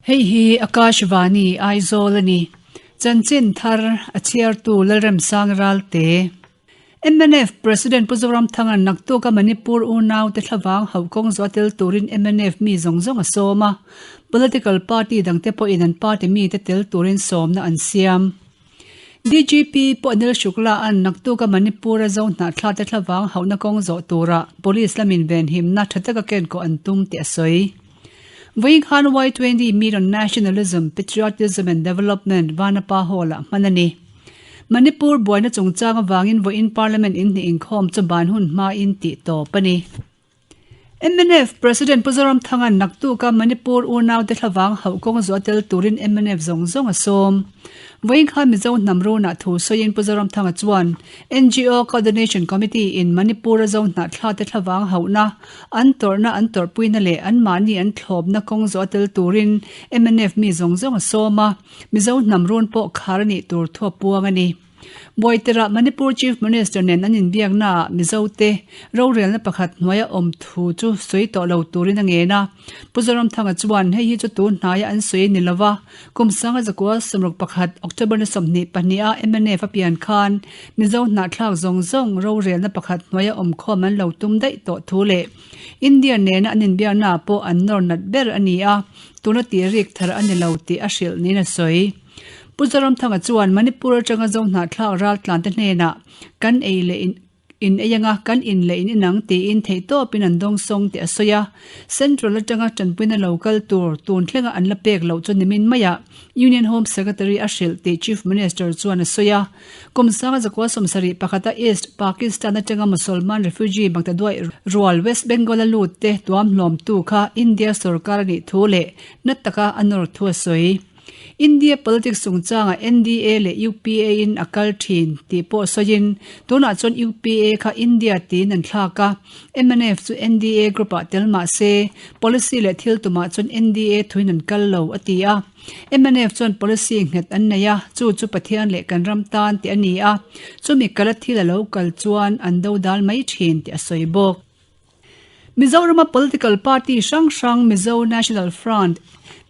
Hei hi Akashvani Aizawl a ni. Chanchin thar a chhiartu Lalremsang Ralte. Mnf President Pu Zoramthanga'n naktuka Manipur unaute thlavang hauh kawng zuah tel turin mnf mi zawng zawng a sawm a, political party dangte pawhin an party mite tel turin sawmna an siam. DGP Pu Anil Shukla-a'n naktuka Manipur-a zo hnahthlate thlavang hauhna kawng zawh tura Police lamin venhimna tha taka kenkawh an tum tih a sawi. Vawiin khan Y20 Meet on Nationalism, Patriotism and Development Vanapa Hall-ah hman a ni. Manipur buaina chungchang avangin vawiin Parliament inhnih inkhawm chu ban hun hmain tih tawp a ni. Mnf President Pu Zoramthanga'n naktuka Manipur unaute thlavang hauh kawng zuah tel turin mnf zawng zawng a sawm. Vawiin khan Mizo hnam runah thu sawiin Pu Zoramthanga chuan NGO Coordination Committee in Manipur-a zo hnahthlate thlavang hauhna, an tawrhna an tawrhpuina leh anmahni an thlawpna kawng zuah tel turin mnf mi zawng zawng a sawm a, Mizo hnam run pawh khar a nih tur thu a puang a ni. Buaiterah Manipur Chief Minister nen an inbiaknaah Mizote rorelna pakhat hnuaia awm thu chu sawi tawh lo turin a ngen a. Pu Zoramthanga chuan hei hi chu tun hnaia an sawi ni lova, kum sanga zakua 61 October ni 22 a mnf a pian khan Mizo hnahthlak zawng zawng rorelna pakhat hnuaia awm khawm an lo tum daih tawh thu leh India nena an inbiaknaah pawh an nawr nat ber a ni a, tuna tih rik thar a ni lo tih a hrilh niin a sawi. Pu Zoramthanga chuan Manipur atanga zo hnahthlak raltlante hnenah kan ei leh in in ei anga kan in leh in inang tiin theihtawpin an dawngsawng tih a sawi a. Central atanga tanpuina lo kal tur tun thlenga an la pek loh chu nimin maiah Union Home Secretary a hrilh tih Chief Minister chuan a sawi a. Kum sanga zakua 71 a East Pakistan atanga Musalman refugee Bangtaduai rual West Bengal a lut te tuamhlawmtu kha India sorkar a nih thu leh na taka a nawr thu a sawi. India politics chungchangah NDA leh UPA in a kal thin tih pawh sawiin, tunah chuan UPA kha India tiin an thlak a, mnf chu NDA group-ah tel mah se, policy leh thil tumah chuan NDA thuin an kal lo, a ti a. Mnf chuan policy nghet an nei a, chu chu Pathian leh kan ram tan tih a ni a, chumi kala thil a lo kal chuan an dodal mai thin tih a sawi bawk. Mizorama political party hrang hrang Mizo National Front,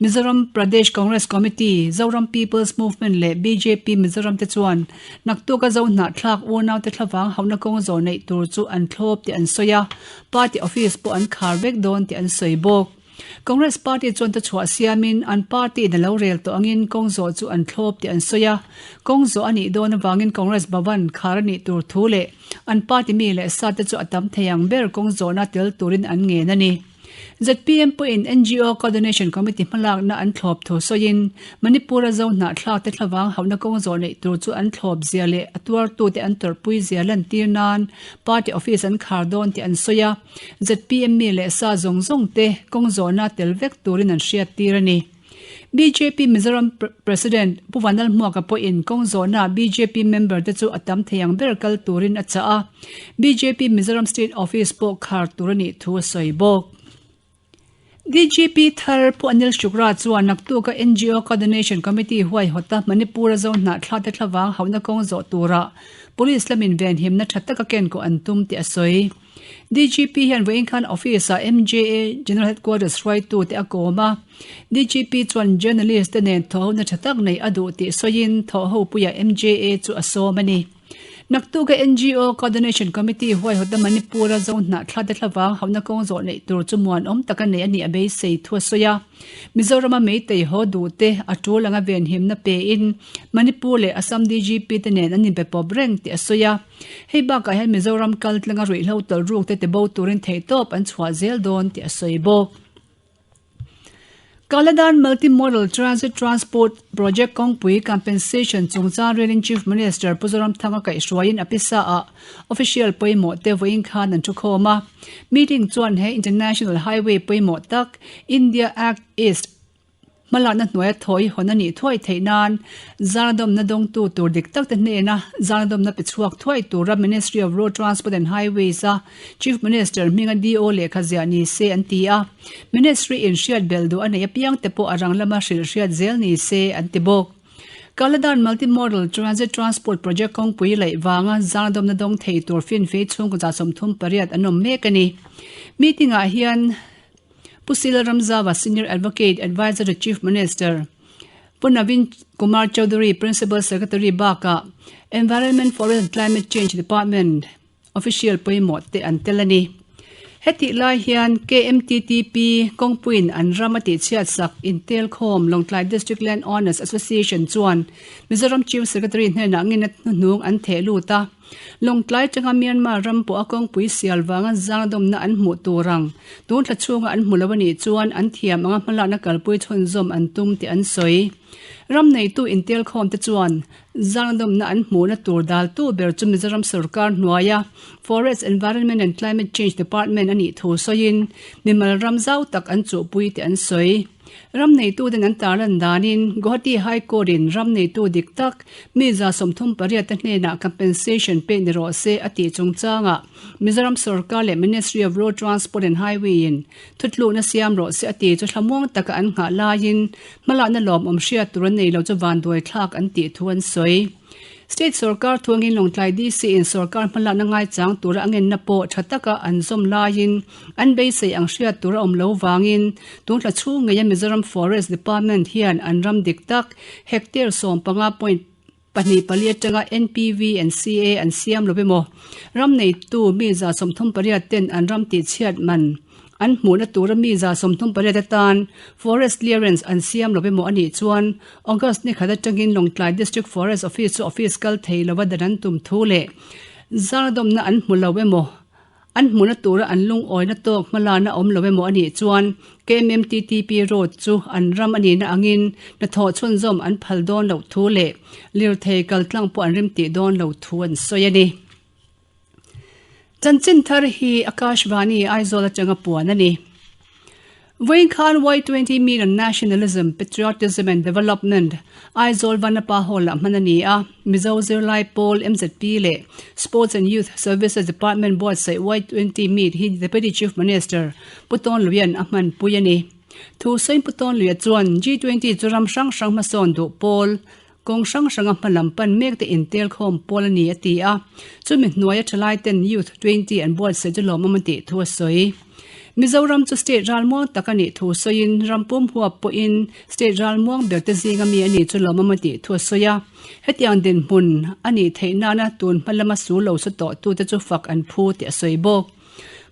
Mizoram Pradesh Congress Committee, Zoram People's Movement leh bjp Mizoram te chuan naktuka Zo hnahthlak unaute thlavang hauhna kawng zawh neih tur chu an thlawp tih an sawi a, party office pawh an khar vek dawn tih an sawi bawk. Congress party chuan thuchhuah siamin an party in a lo rel tawh angin kawng zawh chu an thlawp tih an sawi a, kawng zawh a nih dawn avangin Congress Bhavan khar a nih tur thu leh an party mi leh sa te chu a tam thei ang ber kawng zawhna tel turin an ngen a ni. Zpm pawhin NGO Coordination Committee hmalakna an thlawp thu sawiin Manipur-a zo hnahthlak te thlavang hauhna kawng zawh neih tur chu an thlawp zia leh a tuartute an tawrhpui zia lantir nan party office an khar dawn tih an sawi a. Zpm mi leh sa zawng zawng te kawng zawhna tel vek turin an hriat tir a ni. Bjp Mizoram President Pu Vanlalhmuaka pawhin kawng zawhna bjp member te chu a tam thei ang ber kal turin a chah a, bjp Mizoram State Office pawh khar tur a nih thu a sawi bawk. DGP thar Pu Anil Shukra chuan naktuka NGO Coordination Committee huaihawta Manipur-a zo hnahthlate thlavang hauhna kawng zawh tura Police lamin venhimna tha taka kenkawh an tum tih a sawi. DGP hian vawiin khan office-ah MJA General Headquarters hruaitute a kawm a. DGP chuan journalist te nen thawhhona tha tak neih a duh tih sawiin thawhhopuiah MJA chu a sawm a ni. Naktuka NGO Coordination Committee huaihawta Manipur-a zo hnahthlate thlavang hauhna kawng zawh neih tur chu muanawm taka neih a nih a beisei thu a sawi a. Mizorama Meitei haw duhte a tul anga venhimna pein Manipur leh Assam DGP te nen an inpe pawp reng tih a sawi a. Hei bakah hian Mizoram kal tlanga ruihhlo tawlh ruk te tibo turin theihtawp an chhuah zel dawn tih a sawi bawk. Kaladan Multi-Modal Transit Transport Project kawngpui compensation chungchang relin Chief Minister Pu Zoramthanga kaihhruaiin a pisa ah official pawimawh te vawiin khan an thukhawm a. Meeting chuan he International Highway pawimawh tak India Act East Hmalakna hnuaia thaw i hawn a nih thuai theih nan zanadawmna dawngtu tur dik tak te hnena zanadawmna pe chhuak thuai tura Ministry of Road Transport and Highways a Chief Minister hminga DO lehkha ziah ni se an ti a. Ministry in hriat belh duh a neih apiang te pawh a rang lama hrilh hriat zel ni se an ti bawk. Kaladan Multi-Modal Transit Transport Project kawngpui laih vanga zanadawmna dawng thei tur finfei chhungkaw 38 an awm mek a ni. Meeting ah hian. Pu C Lalramzava, Senior Advocate, Adviser to Chief Minister, Pu Navin Kumar Chaudhary, Principal Secretary bakah Environment, Forest and Climate Change Department official pawimawh te an tel a ni. Hetih lai hian KMTTP kawngpuiin an ram a tihchhiat sak intelkhawm Lawngtlai District Land Owners Association chuan Mizoram Chief Secretary hnenah ngenna hnuhnung an theh lut a. Lawngtlai atanga Myanmar ram pawh a kawngpui sial vanga zangdawmna an hmuh tur ang tun thla chhunga an hmu lo a nih chuan an thiam anga hmalakna kalpui chhunzawm an tum tih an sawi. Ram neitu intelkhawm te chuan zangdawmna an hmuhna tur daltu ber chu Mizoram sorkar hnuaia Forest, Environment and Climate Change Department a nih thu sawiin mimal ram zau tak an chuhpui tih an sawi. Ram neituten an tarlan danin Guwahati High Court-in ram neitu dik tak mi 38 te hnenah compensation pek ni rawh se a tih chungchangah Mizoram sorkar leh Ministry of Road Transport and Highway-in thutlukna siam rawh se a ti chu thlamuang taka an nghah laiin hmalakna lawmawm hriat tur an nei lo chu vanduai thlak an tih thu an sawi. State sorkar thuangin Lawngtlai DC in sorkar hmalakna ngaichang tura a ngenna pawh tha taka an zawm laiin an beisei ang hriat tur a awm lo vangin tun thla chhung ngeia Mizoram Forest Department hian an ram dik tak hectare 15 point pahnih pali atanga NPV and CA an siam lo emaw ram neitu mi 38 ten an ram tihchhiat man An hmuhna tura mi 38 atan Forest Clearance an siam lo emaw a nih chuan August ni khat atangin Lawngtlai District Forest Office chu office kal thei lova dan an tum thu leh zardawmna an hmu lo emaw an hmuhna tura an lungawina tawk hmalana awm lo emaw a nih chuan KMMTTP Road chu an ram a nihna angin hnathawh chhunzawm an phal dawn loh thu leh lirthei kaltlang pawh an rimtih dawn lo thu an sawi a ni. Chanchin thar hi Akashvani Aizawl atanga puan a ni. Vawiin khan Y20 Meet on Nationalism, Patriotism and Development Aizawl Vanapa Hall-ah hman a ni a. Mizo Zirlai Pawl, MZP, leh Sports and Youth Services Department buatsaih Y20 Meet hi Deputy Chief Minister Pu Tawn Luia'n a hmanpui a ni. Thu sawiin Pu Tawn Luia chuan G20 chu ram hrang hrang hmasawn duh pawl, Kawng hrang hranga hma lam pan mek te intelkhawm pawl a ni a ti a, chumi hnuaia thalai ten Youth 20 an buatsaih chu lawmawm a tih thu a sawi. Mizoram chu state ralmuang tak a nih thu sawiin ram pum huap pawhin state ralmuang ber te zinga mi a nih chu lawmawm a tih thu a sawi a, hetiang dinhmun a nih theih nana tun hma lama sul lo su tawh tute chu fak an phu tih a sawi bawk.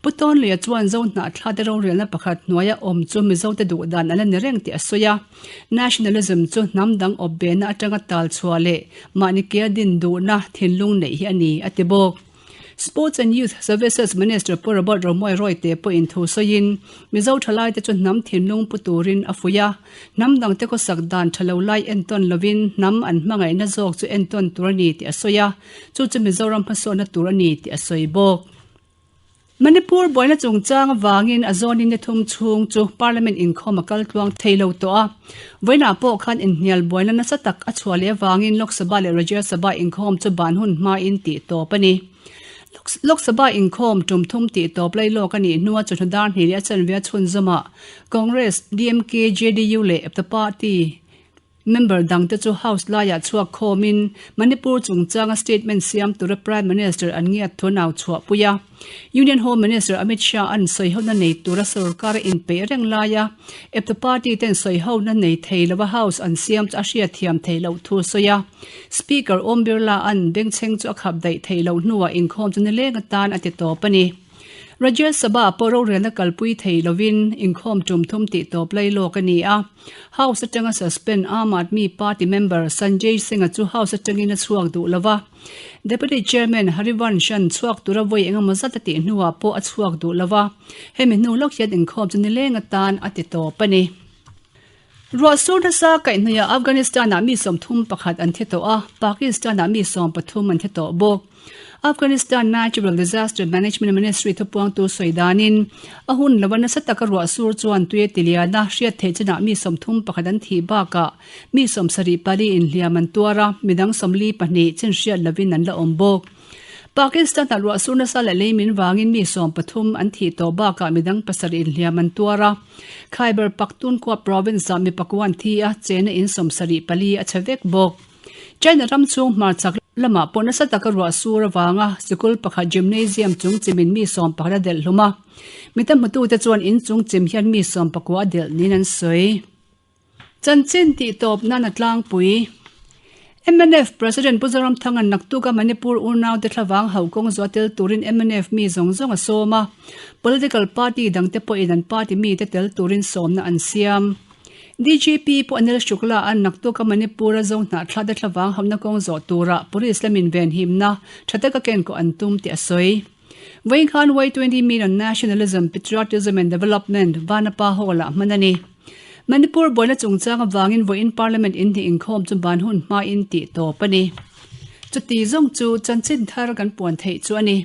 Pu Tawnluia chuan Zo hnahthla te rorelna pakhat hnuaia awm chu Mizote duh dan a la ni reng tih a sawi a. Nationalism chu hnam dang awp behna atanga tal chhuah leh mahni kea din duhna thinlung neih hi a ni, a ti bawk. Sports and Youth Services Minister Pu Robert Romawia Royte pawhin thu sawiin Mizo thalaite chu hnam thinlung pu turin a fuih a. Hnam dangte khawsak dan tha lo lai entawn lovin hnam an hmangaihna zawk chu entawn tur a ni tih a sawi a, chu chu Mizoram hmasawnna tur a ni tih a sawi bawk. Manipur buaina chungchang avangin a zawnin ni thum chhung chu Parliament inkhawm a kal tluang thei lo tawh a. Vawiinah pawh khan inhnial buaina nasa tak a chhuah leh avangin Lok Sabha leh Rajya Sabha inkhawm chu ban hun hmain tih tawp a ni. Lok Sabha inkhawm tum thum tih tawp lailawk a nih hnua chawhnu dar hnih leh a chanve a chhunzawmah Congress, DMK, JDU leh epta party Member dangte chu House laiah chhuak khawmin Manipur chungchanga statement siam tura Prime Minister an ngiat thu nau chhuahpui a. Union Home Minister Amit Shah an sawihona nei tura sorkar a inpeih reng laia eptu party ten sawihona nei thei lova House an siam chu a hriatthiam theih loh thu a sawi a. Speaker Om Birla an bengchheng chu a khap daih theih loh hnuah inkhawm chu nileng atan a ti tawp a ni. Rajya Sabha pawh rorelna kalpui thei lovin inkhawm tum thum tih tawp lai lawk a ni a. House atanga suspend Aam Aadmi Party member Sanjay Singh-a chu House atangin a chhuak duh lo va. Deputy Chairman Harivansh-a'n chhuak tura vawi engemaw zat a tih hnuah pawh a chhuak duh lo va. Hemi hnu lawk hian inkhawm chu nileng atan a ti tawp a ni. Ruah sur nasa kaihhnawihah Afghanistan-ah mi 31 an thi tawh a, Pakistan-ah mi 13 an thi tawh bawk. Afghanistan Natural Disaster Management Ministry thupuangtu sawi danin, a hun lova nasa taka ruah sur chuan tui a ti lian a, hriat theih chinah mi 31 an thih bakah mi 74 inhliam an tuar a, midang 42 chin hriat lovin an la awm bawk. Pakistan-ah ruah sur nasa leh lei min vangin mi 13 an thih tawh bakah midang pasarih inhliam an tuar a. Khyber Pakhtunkhwa province-ah mi pakuan thi a, chena in 74 a chhe vek bawk. China ram chhung hmarchak. lamah pawh nasa taka ruah sur avanga sikul pakhat gymnasium chung chimin mi 11 a delh hlum a. Mita hmutute chuan in chung chim hian mi 19 a delh niin an sawi. Chanchin tih tawp nan a tlangpui. Mnf President Pu Zoramthanga'n naktuka Manipur unaute thlavang hauh kawng zuah tel turin mnf mi zawng zawng a sawm a, political party dangte pawhin an party mite tel turin sawmna an siam. DGP Pu Anil Shukla an naktuka Manipur-a zo hnahthlate thlavang hauhna kawng zawh tura police lamin venhimna tha taka kenkawh an tum tih a sawi. Vawiin khan Y20 Meet on Nationalism, Patriotism and Development Vanapa Hall-ah hman a ni. Manipur buaina chungchang avangin vawiin Parliament inhnih inkhawm chu ban hun hmain tih tawp a ni. Chuti zawng chu chanchin thar kan puan theih chu a ni.